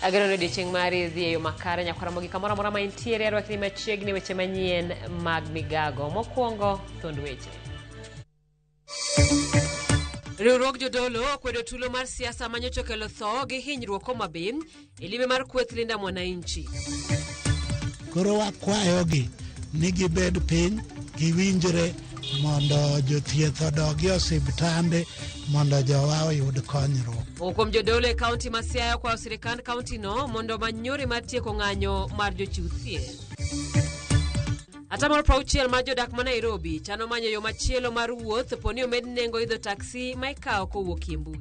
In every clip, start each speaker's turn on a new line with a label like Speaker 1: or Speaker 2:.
Speaker 1: Ageno ni odiechieng' mari dhi e yo makare nyakwara mogi kamoro amora ma intiere arwakni machiegni weche manyien mag migago. Mokwongo thond weche. Riwruog jodolo okwedo tulo mar siasa manyocha okelo tho gi hinyruok Homa Bay e limbe mar kweth Linda Mwananchi.
Speaker 2: Koro wakwayogi ni gibed piny giwinjre mondo jothieth odogi osiptande mondo jowa oyud konyruok.
Speaker 1: Moko kuom jodolo e kaunti ma Siaya okwayo sirkand kauntino mondo omany yore mar tieko ng'anyo mar jochiw thieth. Atamalo 60 mar jodak ma Nairobi chano manyo yo machielo mar wuoth po ni omed nengo idho taksi ma ikawo kowuok e mbui.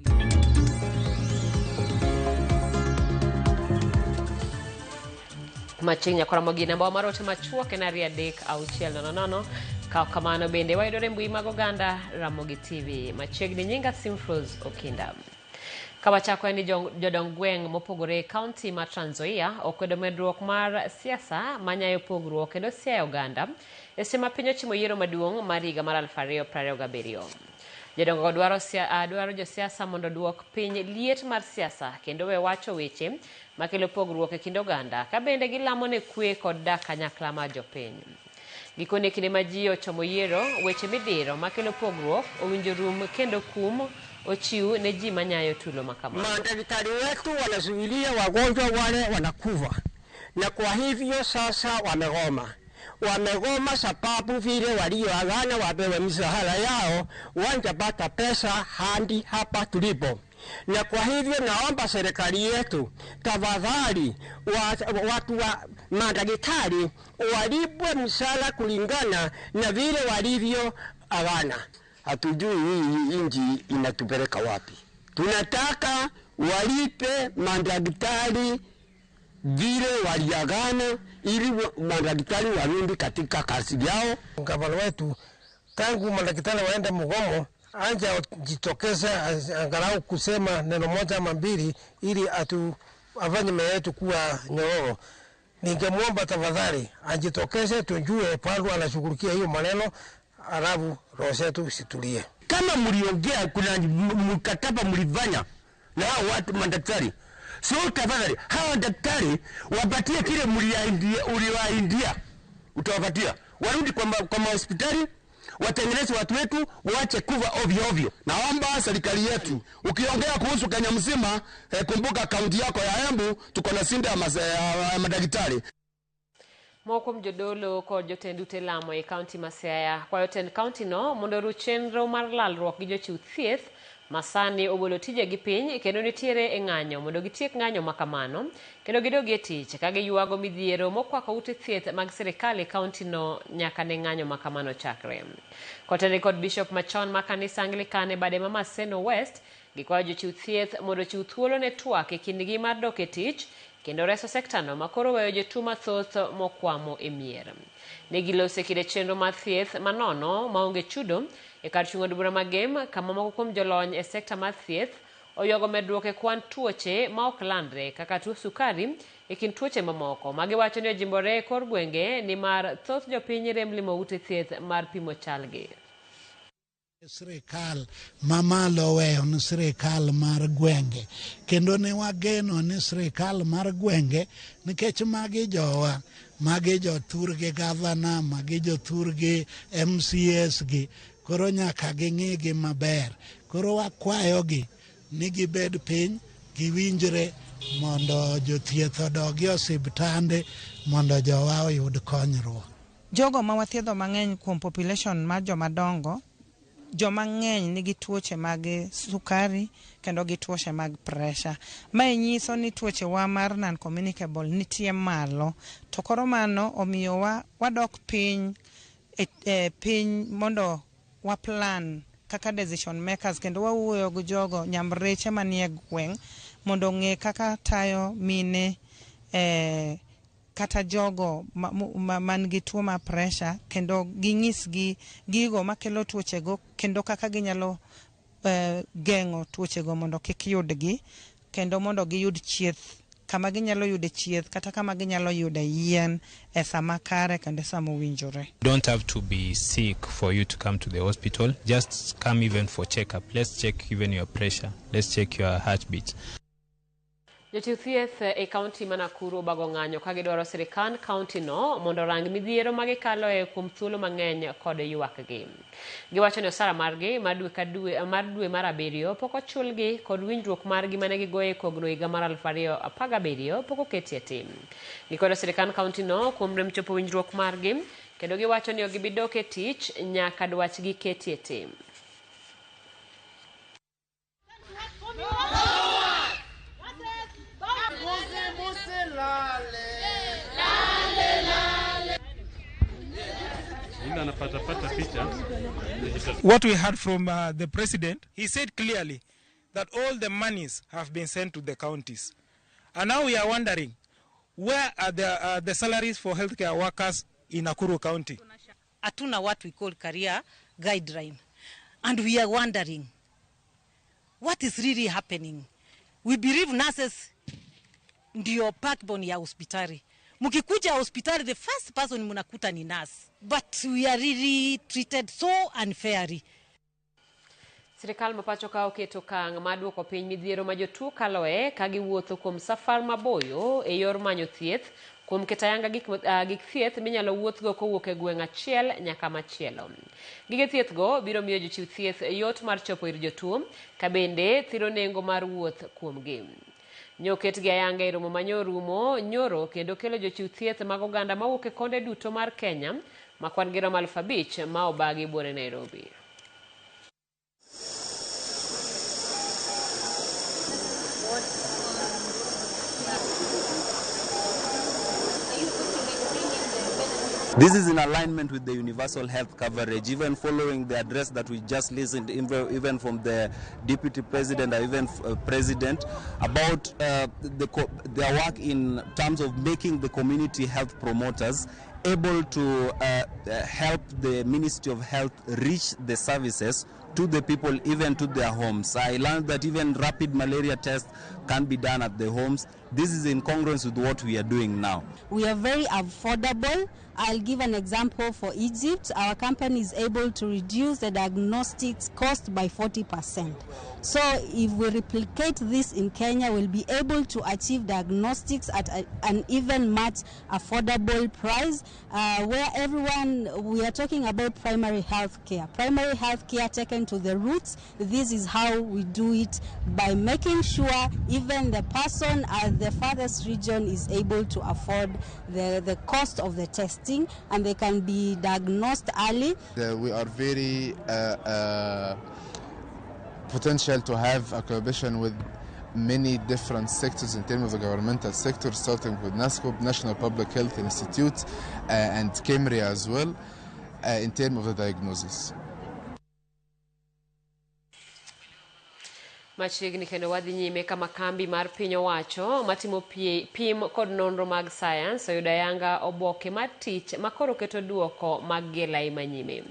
Speaker 1: Machiegni nyakwara mogi namba wa mar ote machuok en 23600. Kaw kamano bende wayudore e mbui mag oganda Ramogi TV. Machiegni nyinga Simfrose Okinda. Ka wachako en ni jodong gweng' mopogore e kaunti ma Trans Nzoia okwedo medruok mar siasa manyayo pogruok kendo siayo oganda e seche ma piny ochimo yiero maduong' mar higa mar 2027. Jodongogo dwaro, dwaro josiasa mondo oduok piny liet mar siasa kendo we wacho weche makelo pogruok e kind oganda ka bende gilamo ne kwe kod dak kanyakla mar jopiny. Gikone kinde ma ji ochomo yiero, weche midhiro makelo pogruok owinjo rum kendo kum ochiw ne ji manyayo tulo ma kamano.
Speaker 3: Madaktari wetu wanazuilia wagonjwa wale wanakufa, na kwa hivyo sasa wamegoma. Wamegoma sababu vile walioagana wapewe mishahara yao wajapata pesa hadi hapa tulipo. Na kwa hivyo naomba serikali yetu tafadhali, watu wa madaktari walipwe mshahara kulingana na vile walivyoagana.
Speaker 4: Hatujui hii nchi inatupeleka wapi. Tunataka walipe madaktari vile waliagana, ili madaktari warudi katika kazi yao.
Speaker 5: Gavana wetu tangu madaktari waende mgomo anja jitokeze angalau kusema neno moja ama mbili ili atu afanye mioyo yetu kuwa nyororo. Ningemwomba tafadhali ajitokeze, tujue bado anashughulikia hiyo maneno, alafu roho zetu situlie.
Speaker 4: Kama mliongea, kuna mkataba mlifanya na hao watu madaktari, so tafadhali hawa daktari wapatie kile uliwaindia, utawapatia warudi kwa mahospitali watengeneze watu wetu, waache kufa ovyo ovyo.
Speaker 6: Naomba serikali yetu, ukiongea kuhusu Kenya mzima, kumbuka kaunti yako ya Embu tuko na shida ya madaktari.
Speaker 1: Moko kuom jodolo kod jotend ute lamo e kaunti ma Siaya kwayo tend kaunti no mondo oruch chenro mar lalruok gi jochiw thieth ma sani ogolo tijegi piny kendo nitiere e ng'anyo mondo gitiek ng'anyo ma kamano kendo gidog e tich ka giywago midhiero mokwako ute thieth mag sirikal e kaunti no nyaka ne ng'anyo ma kamano chakre. Kotenore kod bishop machon ma kanisa Anglican e bade ma Maseno West gikwayo jochiw thieth mondo ochiw thuolo ne twak e kindgi mar dok e tich kendo reso sektano ma koro weyo jotuo mathoth mokwamo e mier. Ne giloso e kinde chenro mar thieth manono maonge chudo e kar chung' od bura ma Gem kama moko kuom jolony e sekta mar thieth oywago medruok e kwan tuoche ma ok landre kaka tuo sukari e kind tuoche mamoko ma giwacho ni ojimbore e kor gwenge nimar thoth jopiny rem limo ute thieth mar pimo chalgi.
Speaker 2: Sirikal mamalo oweyo ni sirikal mar gwenge kendo ne wageno ni sirikal mar gwenge nikech magi jowa magi jothurgi gavana magi jothurgi MCS gi koro nyaka ging'igi maber koro wakwayogi ni gibed piny giwinjre mondo jothieth odogi osiptande mondo jowa oyud konyruok.
Speaker 7: Jogo ma wathiedho mang'eny kuom population mar joma dongo, joma ng'eny nigi tuoche mag sukari kendo gi tuoche mag pressure. Mae nyiso ni tuoche wa mar non communicable nitie malo. To koro mano omiyo wa wadok piny e piny mondo wa plan kaka decision makers kendo wawuoyo gi jogo nyamreche manie gweng' mondo ong'e kaka tayo mine kata jogo man gi tuo mar pressure kendo ginyisgi gigo makelo tuochego kendo kaka ginyalo geng'o tuochego mondo kik yudgi kendo mondo giyud chieth kama ginyalo yude chieth kata kama ginyalo yude yien e sama kare kendo e sama owinjore.
Speaker 8: Don't have to be sick for you to come to the hospital. Just come even for checkup. Let's check even your pressure. Let's check your heartbeat.
Speaker 1: Jochiw thieth e kaunti ma Nakuru obago ng'anyo ka gidwaro sirikand kaunti no mondo orang midhiero ma gikaloe kuom thuolo mang'eny kod ywakgi. Giwacho ni osara margi mar dwe ka dwe mar dwe mar abiriyo pok ochulgi kod winjruok margi mane gigoyo e kogno higa mar 2017 pok oketie tim. Gikwedo sirikand kaunti no kuom rem chopo winjruok margi kendo giwacho ni ok gibi dok e tich nyaka dwachgi ketie tim.
Speaker 9: What we heard from the president, he said clearly that all the monies have been sent to the counties. And now we are wondering, where are the salaries for healthcare workers in Nakuru County?
Speaker 10: Hatuna what we call career guideline. And we are wondering, what is really happening? We believe nurses ndio backbone ya hospitali. Mkikuja hospitali, the first person mnakuta ni nurse. But we are really treated so unfairly.
Speaker 1: Sirikal ma pacho ka oketo okang' mar duoko piny midhiero ma jotuo kaloe ka giwuotho kuom safar maboyo e yor manyo thieth kuom keto ayanga gik thieth minyalo wuothgo kowuok e gweng' achiel nyaka machielo. Gige thieth go biro miyo jochiw thieth yot mar chopo ir jotuo ka bende thiro nengo mar wuoth kuomgi. Nyoketgi ayanga e romo manyorumo nyoro kendo kelo jochiw thieth mag oganda mawuok e konde duto mar Kenya ma kwan gi romo 5,000 ma obagi buore Nairobi.
Speaker 11: This is in alignment with the universal health coverage, even following the address that we just listened, even from the deputy president or even president, about their work in terms of making the community health promoters able to help the Ministry of Health reach the services to the people, even to their homes. I learned that even rapid malaria tests can be done at the homes. This is in congruence with what we are doing now.
Speaker 12: We are very affordable. I'll give an example for Egypt. Our company is able to reduce the diagnostics cost by 40%. So if we replicate this in Kenya, we'll be able to achieve diagnostics at an even much affordable price, where everyone, we are talking about primary health care. Primary health care taken to the roots. This is how we do it, by making sure even the person at the farthest region is able to afford the cost of the testing, and they can be diagnosed early.
Speaker 13: We are very potential to have a collaboration with many different sectors in terms of the governmental sector, starting with NASCOP, National Public Health Institute, and KEMRI as well, in terms of the diagnosis.
Speaker 1: Machiegni kendo wadhi nyime kama kambi mar piny owacho matimo pim kod nonro mag sayans oyudo ayanga oboke mar tich makoro keto duoko mag gelai manyime.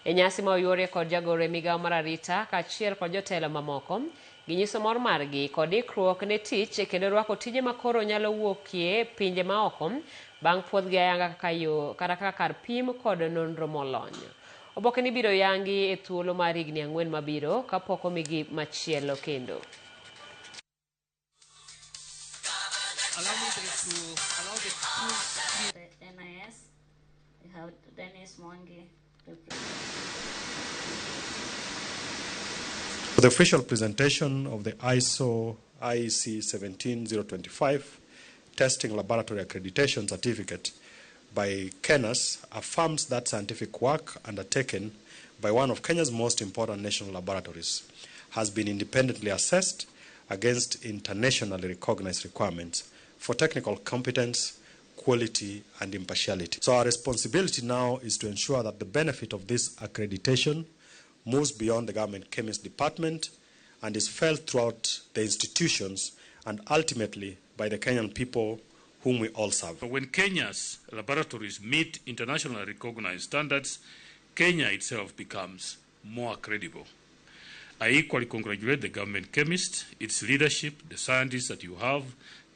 Speaker 1: E nyasi ma oyuorie kod jagoro e migawo mar arita kaachiel kod jotelo mamoko, ginyiso mor margi kod ikruok ne tich kendo rwako tije makoro nyalo wuokie pinje maoko bang' puodhgi ayanga kaka yo kata kaka kar pim kod nonro molony. Oboke ni biro yangi e thuolo mar higni 4 mabiro kapok omigi machielo kendo.
Speaker 14: The NIS, we have Dennis Mwangi.
Speaker 15: The official presentation of the ISO IEC 17025 Testing Laboratory Accreditation Certificate by KENAS affirms that scientific work undertaken by one of Kenya's most important national laboratories has been independently assessed against internationally recognized requirements for technical competence, quality, and impartiality. So our responsibility now is to ensure that the benefit of this accreditation moves beyond the government chemist department and is felt throughout the institutions and ultimately by the Kenyan people whom we all serve.
Speaker 16: When Kenya's laboratories meet internationally recognized standards, Kenya itself becomes more credible. I equally congratulate the government chemist, its leadership, the scientists that you have,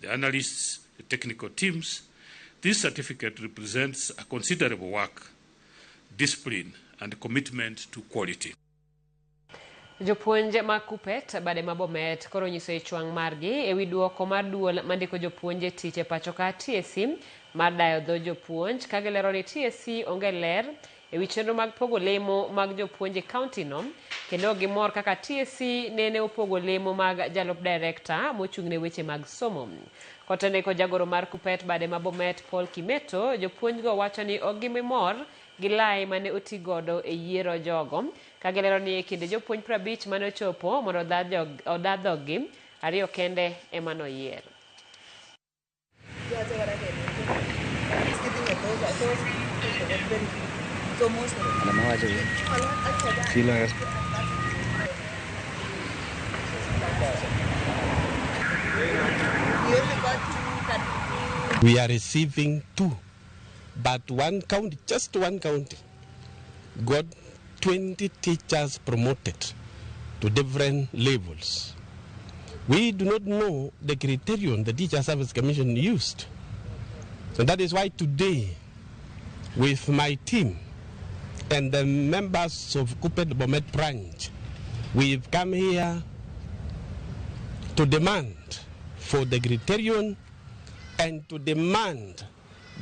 Speaker 16: the analysts, the technical teams. This certificate represents a considerable work, discipline, and commitment to quality.
Speaker 1: Jopuonj mag Kuppet bade ma Bomet koro onyiso ich wang' margi ewi duoko mar duol mandiko jopuonj e tich e pacho ka TSC mar dayo dho jopuonj ka gilero ni TSC onge ler ewi chenro mag pogo lemo mag jopuonj e kaunti no kendo ok gimor kaka TSC nene opogo lemo mag jalup director mochung' ne weche mag somo. Kotenore kod jagoro mar Kuppet bade ma Bomet Paul Kimeto, jopuonj go wacho ni ok gimor gi lai mane oti godo e yiero jogo ka gilero ni e kind jopuonj 50 mane ochopo mondo oda dhoggi, 2 kende ema noyier.
Speaker 17: We are receiving 2, but one county, just one county, got 20 teachers promoted to different levels. We do not know the criterion the Teacher Service Commission used. And that is why today, with my team and the members of Kuppet Bomet branch, we've come here to demand for the criterion and to demand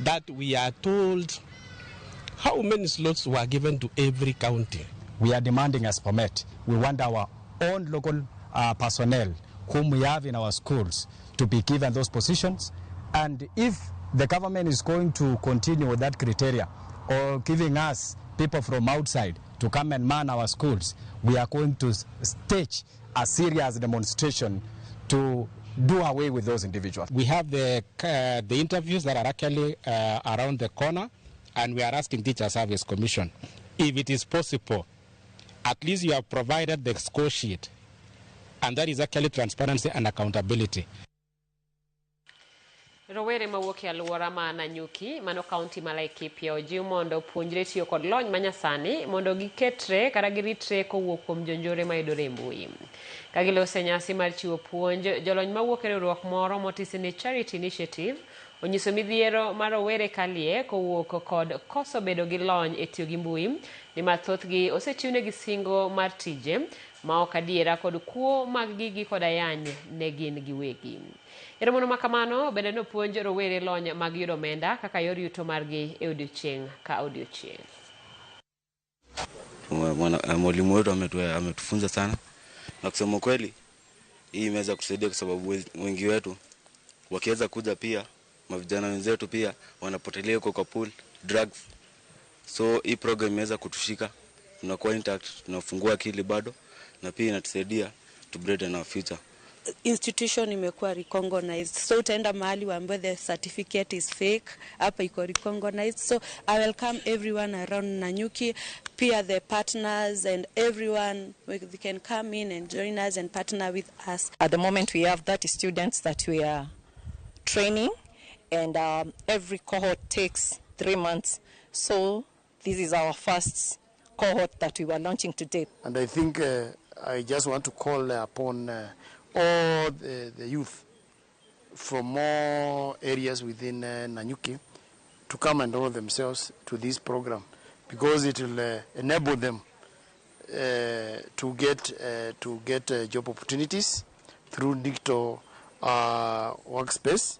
Speaker 17: that we are told how many slots were given to every county.
Speaker 18: We are demanding as Bomet, we want our own local personnel whom we have in our schools to be given those positions. And if the government is going to continue with that criteria or giving us people from outside to come and man our schools, we are going to stage a serious demonstration to do away with those individuals.
Speaker 19: We have the interviews that are actually around the corner, and we are asking Teacher Service Commission, if it is possible, at least you have provided the score sheet, and that is actually transparency and accountability.
Speaker 1: Rowere mawuok e alwora ma Nanyuki mano kaunti ma Laikipia ojiw mondo opuonjre tiyo kod lony manyasani mondo giketre kata giritre kowuok kuom jonjore mayudore e mbui. Ka giloso e nyasi mar chiwo puonj, jolony mawuok e riwruok moro motisi ni Charity Initiative onyiso midhiero mar rowere kalie kowuok kod koso bedo gi lony e tiyo gi mbui nimar thothgi osechiwnegi singo mar tije ma ok adiera kod kuo mag gigi kod ayany ne gin giwegi. E romono ma kamano bende nopuonj rowere lony mag yudo omenda kaka yor yuto margi e odiochieng' ka odiochieng'.
Speaker 20: Mwalimu wetu ametufunza sana, na kusema kweli hii imeweza kutusaidia kwa sababu wengi wetu wakiweza kuja pia mavijana wenzetu pia wanapotelea huko kwa pool drugs. So hii program imeweza kutushika, tunakuwa intact, tunafungua akili bado, na pia inatusaidia to brighten our future.
Speaker 21: Institution imekuwa recognized, so utaenda mahali waambiwe the certificate is fake, hapa iko recognized. So I welcome everyone around Nanyuki, pia the partners and everyone, they can come in and join us and partner with us.
Speaker 22: At the moment we have 30 students that we are training, and every cohort takes 3 months. So this is our first cohort that we were launching today.
Speaker 23: And I think I just want to call upon all the youth from more areas within Nanyuki to come and enroll themselves to this program, because it will enable them to get job opportunities through digital workspace.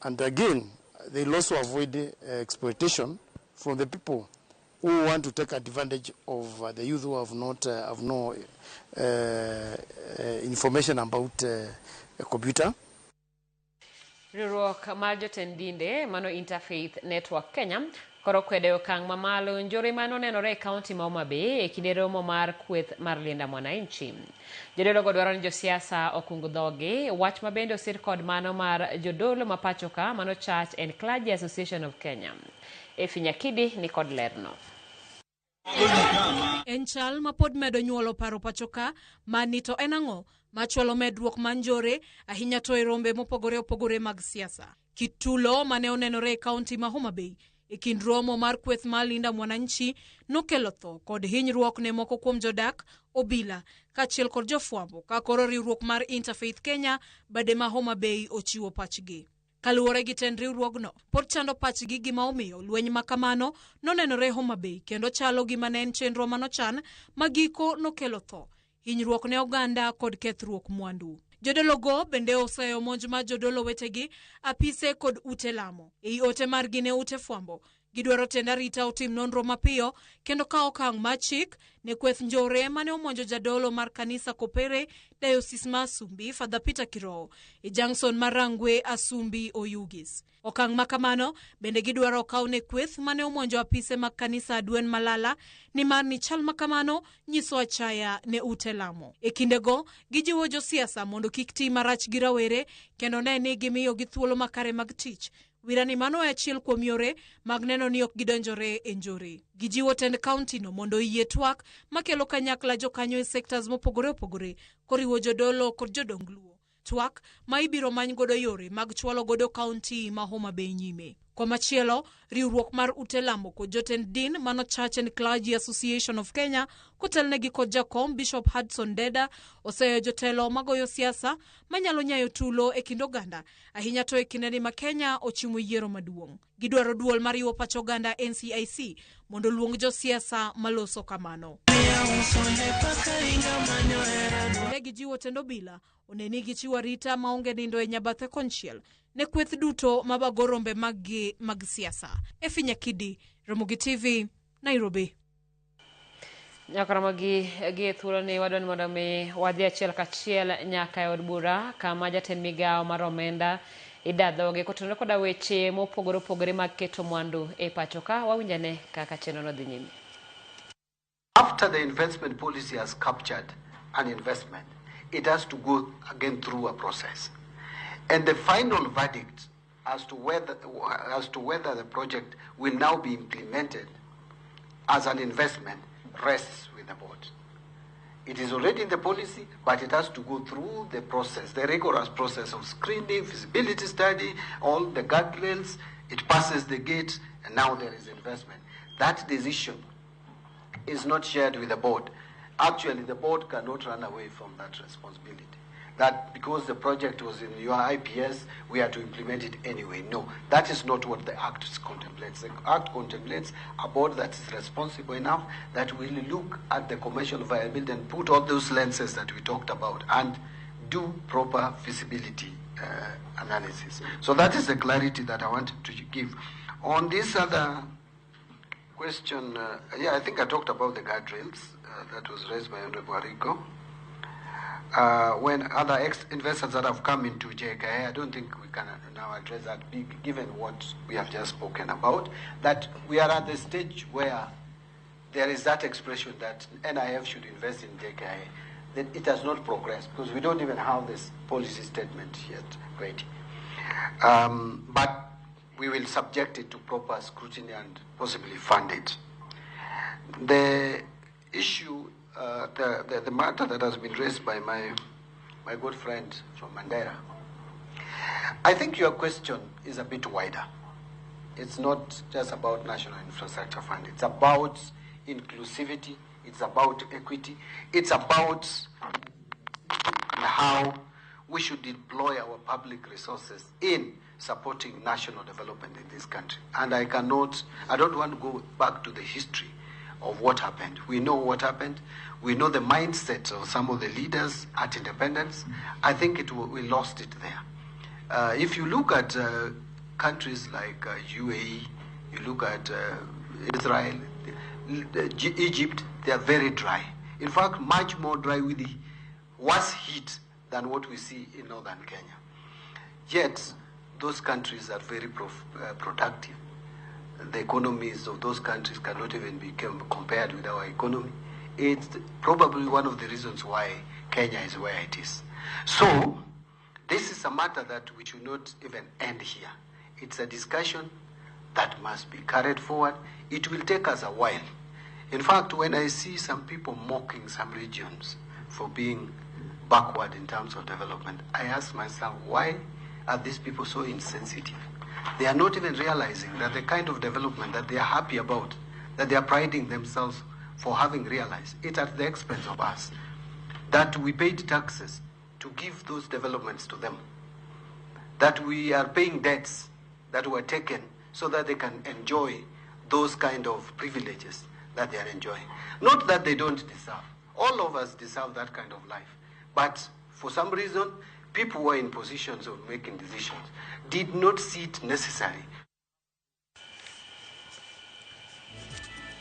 Speaker 23: And again, they'll also avoid exploitation from the people who want to take advantage of the youth who have not have no information about a computer.
Speaker 1: Riwruok mar jotend dinde mano Interfaith Network Kenya koro kwedo okang' mamalo njore mano nenore e kaunti ma Homa Bay e kinde romo mar kweth mar Linda Mwananchi. Jodolo go dwaro ni josiasa okung dhogi, wach ma bende osir kod mano mar jodolo ma pacho ka mano Church and Clergy Association of Kenya. Efi Nyakidi ni kod lerno.
Speaker 24: En chal ma pod medo nyuolo paro pacho ka mani to en ang'o machwalo medruok mar njore ahinya to e rombe mopogore opogore mag siasa. Kitulo mane onenore e kaunti ma Homa Bay e kind romo mar kweth mar Linda Mwananchi nokelo tho kod hinyruok ne moko kuom jodak, obila kaachiel kod jofwambo ka koro riwruok mar Interfaith Kenya bade ma Homa Bay ochiwo pachgi. Kaluwore gi tend riwruogno, pod chando pachgi gima omiyo lweny ma kamano nonenore Homa Bay kendo chalo gima ne en chenro manochan ma giko nokelo tho. hinyruok ne oganda kod kethruok mwandu. Jodologo bende oseyo monj mar jodolo wetegi, apise kod ute lamo. Ei ote margi ne ute fwambo, gidwaro tend arita otim nonro mapiyo kendo kawo okang' mar chik ne kweth njore mane omonjo jadolo mar kanisa Kopere, Diocese ma Asumbi, Father Peter Kiroo, e Junction mar Rangwe, Asumbi, Oyugis. Okang' ma kamano bende gidwaro okaw ne kweth mane omonjo apise mag kanisa Adwen Malala nimar ni chal ma kamano nyiso achaya ne ute lamo. E kindego, gijiwo josiasa mondo kik ti marach gi rawere kendo ne ni gimiyogi thuolo makare mag tich. Wira ni mano e achiel kuom yore mag neno ni ok gidonjore e njore. Gijiwo tend kaunti no mondo oyie twak makelo kanyakla jokanyo e sectors mopogore opogore koriwo jodolo kod jodong Luo. Twak ma ibiro many godo yore mag chwalo godo kaunti ma Homa Bay nyime. Komachielo, riwruok mar ute lamo kod jotend din mano Church and Clergy Association of Kenya kotelnegi kod jakom Bishop Hudson Deda oseyo jotelo magoyo siasa manyalo nyayo tulo e kind oganda ahinya to e kindeni ma Kenya ochimo yiero maduong'. Gidwaro duol mariwo pach oganda NCIC mondo oluong josiasa maloso kamano. Ne gijiwo tend obila one ni gichiwo arita maonge nindo e nyabathe konchiel ne kweth duto mabago rombe maggi mag siasa. Efi Nyakidi, Ramogi TV, Nairobi.
Speaker 1: Nyaka gi e thuolo ni wadwa ni mondo mi wadhi achiel kachiel nyaka e od bura kama jatend migawo mar omenda ida dhoge kotenore koda weche mopogore opogore mag keto mwandu e pacho ka wawinjane kaka chenro no dhi nyime.
Speaker 3: After the investment policy has captured an investment, it has to go again through a process. And the final verdict as to whether the project will now be implemented as an investment rests with the board. It is already in the policy, but it has to go through the process, the rigorous process of screening, feasibility study, all the guardrails. It passes the gate, and now there is investment. That decision is not shared with the board. Actually, the board cannot run away from that responsibility. That because the project was in your IPS, we are to implement it anyway. No, that is not what the Act contemplates. The Act contemplates a board that is responsible enough that will look at the commercial viability and put all those lenses that we talked about and do proper feasibility analysis. So that is the clarity that I wanted to give. On this other question, yeah, I think I talked about the guardrails that was raised by Honorable Arigo. When other ex-investors that have come into JKIA, I don't think we can now address that big, given what we have just spoken about, that we are at the stage where there is that expression that NIF should invest in JKIA, that it has not progressed because we don't even have this policy statement yet ready. But we will subject it to proper scrutiny and possibly fund it. The issue, the matter that has been raised by my good friend from Mandera, I think your question is a bit wider. It's not just about National Infrastructure Fund. It's about inclusivity. It's about equity. It's about how we should deploy our public resources in supporting national development in this country. And I don't want to go back to the history of what happened. We know what happened. We know the mindset of some of the leaders at independence. I think we lost it there. If you look at countries like UAE, you look at Israel, Egypt, they are very dry. In fact, much more dry with the worse heat than what we see in northern Kenya. Yet, those countries are very productive. The economies of those countries cannot even be compared with our economy. It's probably one of the reasons why Kenya is where it is. So, this is a matter that we should not even end here. It's a discussion that must be carried forward. It will take us a while. In fact, when I see some people mocking some regions for being backward in terms of development, I ask myself, why are these people so insensitive? They are not even realizing that the kind of development that they are happy about, that they are priding themselves for having realized, it at the expense of us, that we paid taxes to give those developments to them, that we are paying debts that were taken so that they can enjoy those kind of privileges that they are enjoying. Not that they don't deserve. All of us deserve that kind of life. But for some reason, people who are in positions of making decisions did not see it necessary.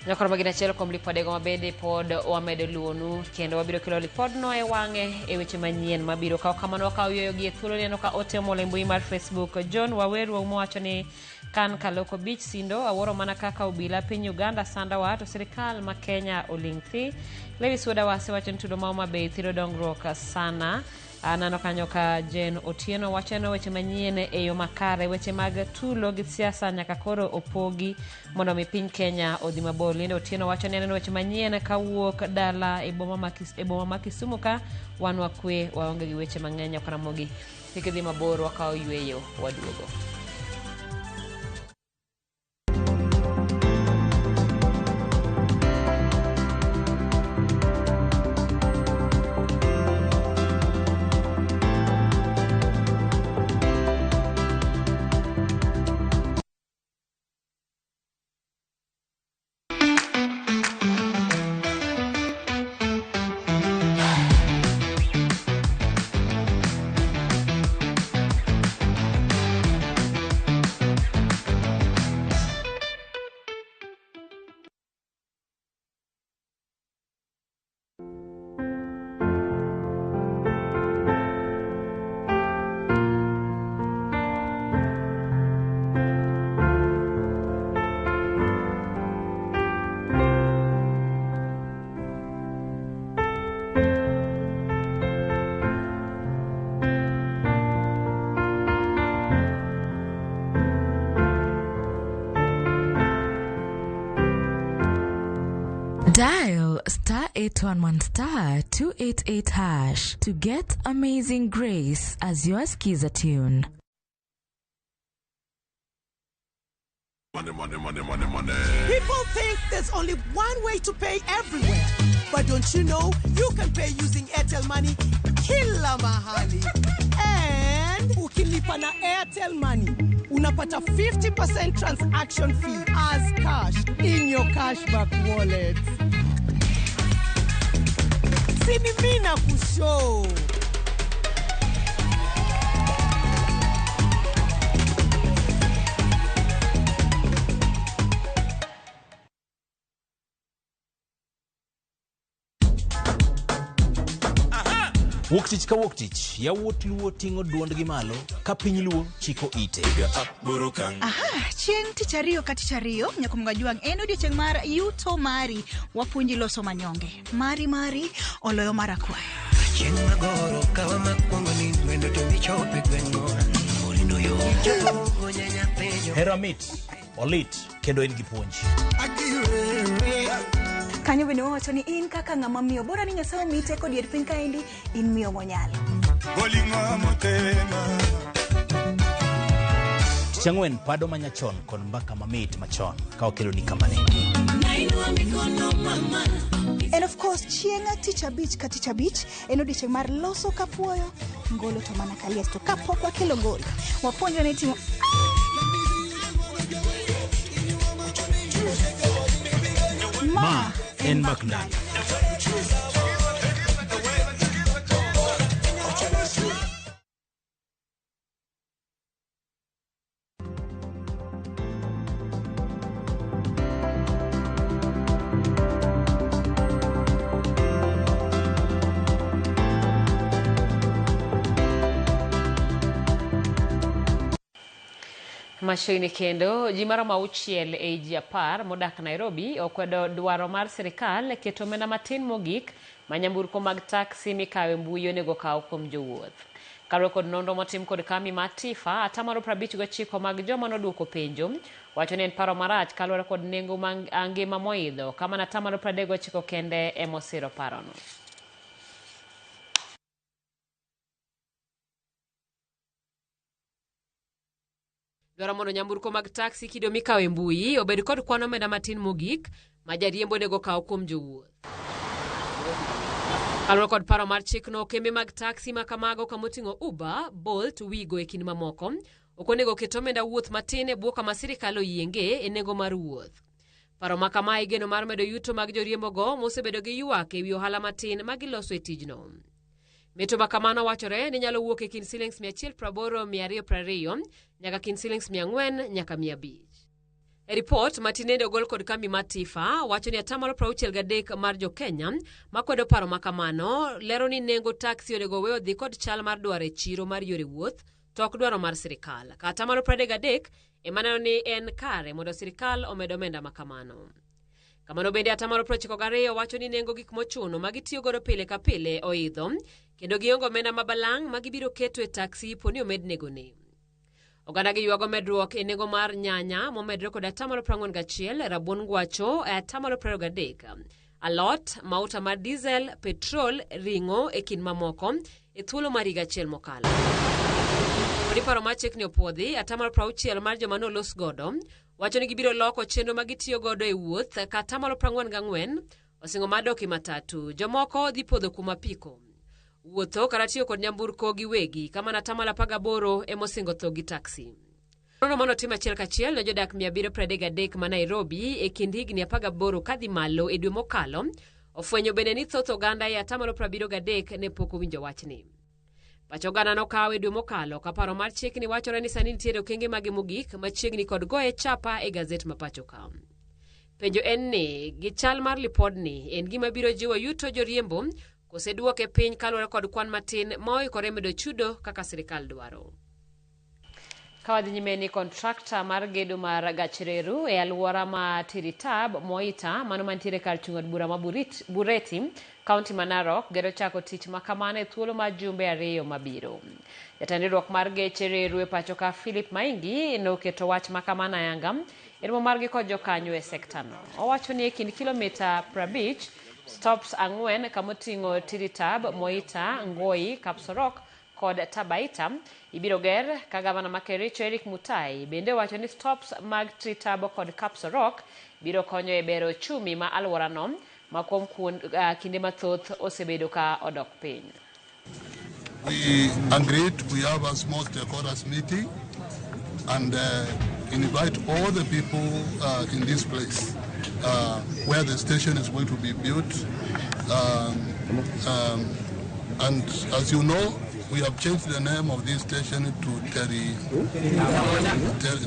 Speaker 1: Nyakoro magin achiel kuom lipodego ma bende pod wamedo luwonu kendo wabiro kelo lipodno e wang'e e weche manyien mabiro. Kaw kamano wakaw yueyo gi e thuolo neno ka ote omol e mbui mar Facebook. John Waweru mowacho ni kan Kaloko Beach Sindo awuoro mana kaka obila piny Uganda sandowa to sirikal ma Kenya oling' thi. Lewis Wuod Awase wacho ni tulo ma Homa Bay thiro dongruok sana. Aneno kanyo ka Jane Otieno wacho ni weche manyien e yo makare, weche mag tulo gi siasa nyaka koro opogi mondo mi piny Kenya odhi mabor. Linda Otieno wacho ni aneno weche manyien kawuok dala e boma ma e boma ma Kisumu ka wan wakwe waonge gi weche mang'eny ok Ramogi. Kik idhi mabor wakawo yueyo waduogo.
Speaker 2: Dial star 811 star 288 hash to get Amazing Grace as your skiza tune.
Speaker 4: Money, money, money, money, money.
Speaker 5: People think there's only one way to pay everywhere. But don't you know you can pay using Airtel Money kila mahali. And ukilipa na Airtel Money, unapata 50% transaction fee as cash in your cashback wallet. Sini mina kushow.
Speaker 6: Wuok tich ka wuok tich, yawuot Luo ting'o duondgi malo ka piny Luo chiko ite.
Speaker 25: Aha, chieng' tich ariyo ka tich ariyo nyakumga jwang' en odiochieng' mar yuto mari wapuonji loso manyonge mari mari oloyo mar akwayo.
Speaker 26: Chieng' magoro kawa makwongo ni wendo to michope gweng'o orindo yo
Speaker 6: Hera mit, olit kendo en gi puonj.
Speaker 25: Kanyo bende wawacho ni in kaka ng'ama miyo bora ni Nyasaye omiyi teko dier piny kaendi in miyo monyalo.
Speaker 6: Tich ang'wen pado manyachon kod mbaka mamit machon ka wakeloni kamane.
Speaker 25: And of course chieng' tich abich ka tich abich en odiochieng' mar loso kapuoyo ngolo to mana kalies to kapok wakelo ngolo wapuonjre ni timo
Speaker 6: Ma en Mbak Ndalo.
Speaker 1: Machiegni kendo ji maromo 6 ei ji 10 modak Nairobi okwedo dwaro mar sirikal keto omenda matin mogik ma nyamburko mag taksi mikawo e mbui onego kaw kuom jowuoth. Kaluwore kod nonro motim kod kambi mar TIFA, 59% mag joma noduoko penjo wacho ni en paro marach kaluwore kod nengo ma ngima moidho, kamano 39% kende emosiro parono. Dwaro mondo nyamburko mag taksi kido mikawo e mbui obed kod kwan omenda matin mogik ma jariembo onego kaw kuom jowuoth. Kaluwore kod paro mar chikno, kembe mag taksi ma kamago kamoting'o Uber, Bolt, Wigo e kind mamoko ok onego oket omenda wuoth matin e bwo kama sirikal oyienge e nengo mar wuoth. Paro ma kama igeno mar medo yuto mag joriembogo mosebedo gi ywak e wi ohala matin ma giloso e tijno. Meto ma kamano wachore ni nyalo wuok e kind silings 180 220 nyaka kind silings 400 nyaka 500. E ripot ma tinende ogol kod kambi mar TIFA wacho ni atamalo 63 mar jo-Kenya makwedo paro ma kamano lero ni nengo taksi onego owe odhi kod chal mar dwaro e chiro mar yore wuoth to ok dwaro mar sirikal. Ka atamalo 33 ema neno ni en kare mondo sirikal omed omenda ma kamano. Kamano bende atamalo 92 wacho ni nengo gik mochuno ma gitiyo godo pile ka pile oidho kendo gionge omenda ma balang' ma gibiro keto e taksi po ni omed nengone. Oganda gi ywago medruok e nengo mar nyanya momedore kod atamalo 41, rabuon ngwacho e atamalo 23, alot, mauta mar diesel, petrol, ring'o e kind mamoko e thuolo mar higa achiel mokalo. Kod paro mar chikni opuodhi, atamalo 60 mar joma nolos godo wacho ni gibiro loko chenro ma gitiyo godo e wuoth ka atamalo 44 osingo mar dok e matatu. Jomoko dhi podho kuom apiko. Wuotho kata tiyo kod nyamburko giwegi ka mana atamalo 18 emosingo tho gi taksi. Nonro manotim achiel kachiel ne jodak 733 ma Nairobi e kind higni 18 kadhi malo e dwe mokalo ofwenyo bende ni thoth oganda e atamalo 73 ne pok owinjo wachni. Pach oganda nokaw e dwe mokalo ka paro mar chikni wachore ni sani nitiere okenge mage mogik machiegni kod goye chapa e gazet ma pacho ka. Penjo en ni gi chal mar lipodni en gima biro jiwo yuto joriembo kose duoke piny kaluwore kod kwan matin ma oikore medo chudo kaka sirikal dwaro. Ka wadhi nyime ni kontrakta mar gedo mar gach reru e alwora ma Tiritab, Moita, mano mantiere kar chung' od bura ma Bureti, kaunti ma Narok, gero chako tich ma kamano e thuolo mar jumbe 2 mabiro. Jatend riwruok mar geche reru e pacho ka Philip Maingi noketo wach ma kamano ayanga e romo margi kod jokanyo e sektano. Owacho ni e kind kilomita 50, stops 4 kamoting'o Tiritab, Moita, Ngoi, Kapsorok kod Tabaita ibiro ger ka gavana ma Kericho Eric Mutai bende owacho ni stops mag Tritabo kod Kapsorok biro konyo e bero ochumi ma alworano ma kuom kinde mathoth osebedo ka odok piny.
Speaker 4: We agreed we have a small stakeholders meeting and invite all the people in this place where the station is going to be built. And as you know, we have changed the name of this station to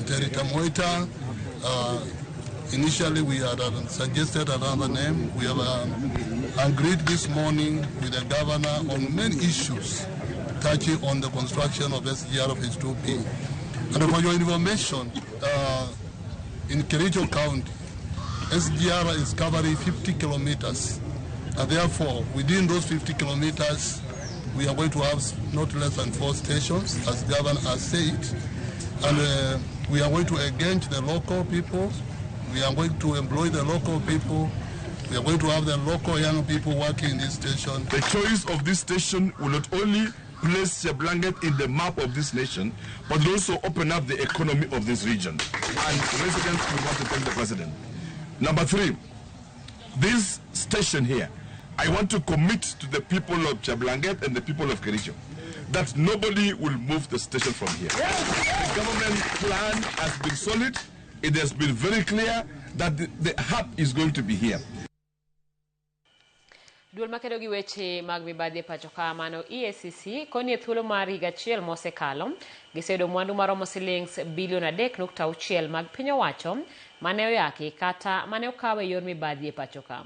Speaker 4: Teritamoita. Initially, we had suggested another name. We have agreed this morning with the governor on many issues touching on the construction of SGR Phase 2B. And for your information, in Kericho County, SGR is covering 50 kilometers. And therefore, within those 50 kilometers, we are going to have not less than 4 stations, as governor has said. And we are going to engage the local people. We are going to employ the local people. We are going to have the local young people working in this station.
Speaker 7: The choice of this station will not only place Cheplanget in the map of this nation, but also open up the economy of this region. And residents will want to thank the president. Number 3, this station here, I want to commit to the people of Cheplanget and the people of Kericho that nobody will move the station from here. The government plan has been solid. It has been very clear that the hub is going to be here.
Speaker 1: Duol makedo gi weche mag mibadhi e pacho ka mano EACC koni e thuolo mar higa achiel mosekalo giseyudo mwandu maromo silings bilion 3.6 mag piny owacho mane oyaki kata mane okaw e yor mibadhi e pacho ka.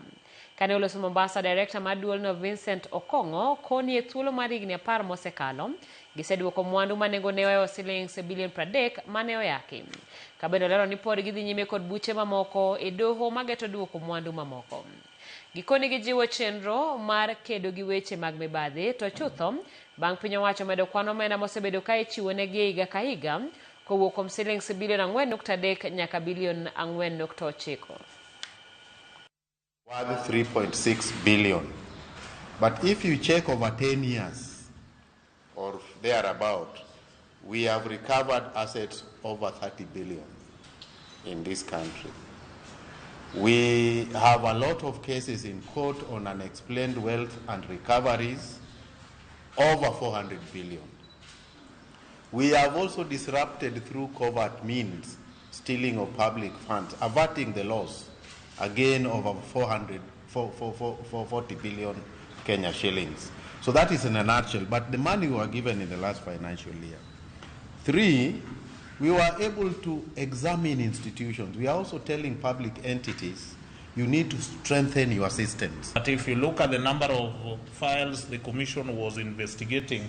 Speaker 1: Kane oloso Mombasa, director mar duolno Vincent Okong'o koni e thuolo mar higni 10 mosekalo giseduoko mwandu ma nengone ohewo silings bilion 30 mane oyaki. Ka bende olero ni pod gidhi nyime kod buche mamoko e doho mageto duoko mwandu mamoko. Gikoni gijiwo chenro mar kedo gi weche mag mibadhi to chutho bang' piny owacho medo kwan omenda mosebedo ka ichiwo negi e higa ka higa kowuok kuom silings bilion 4.3 nyaka bilion 4.9.
Speaker 8: Worth 3.6 billion. But if you check over 10 years or thereabout, we have recovered assets over 30 billion in this country. We have a lot of cases in court on unexplained wealth and recoveries over 400 billion. We have also disrupted through covert means stealing of public funds, averting the loss Again, over 440 billion Kenya shillings. So that is in a nutshell, but the money we were given in the last financial year. 3, we were able to examine institutions. We are also telling public entities, you need to strengthen your systems.
Speaker 9: But if you look at the number of files the Commission was investigating,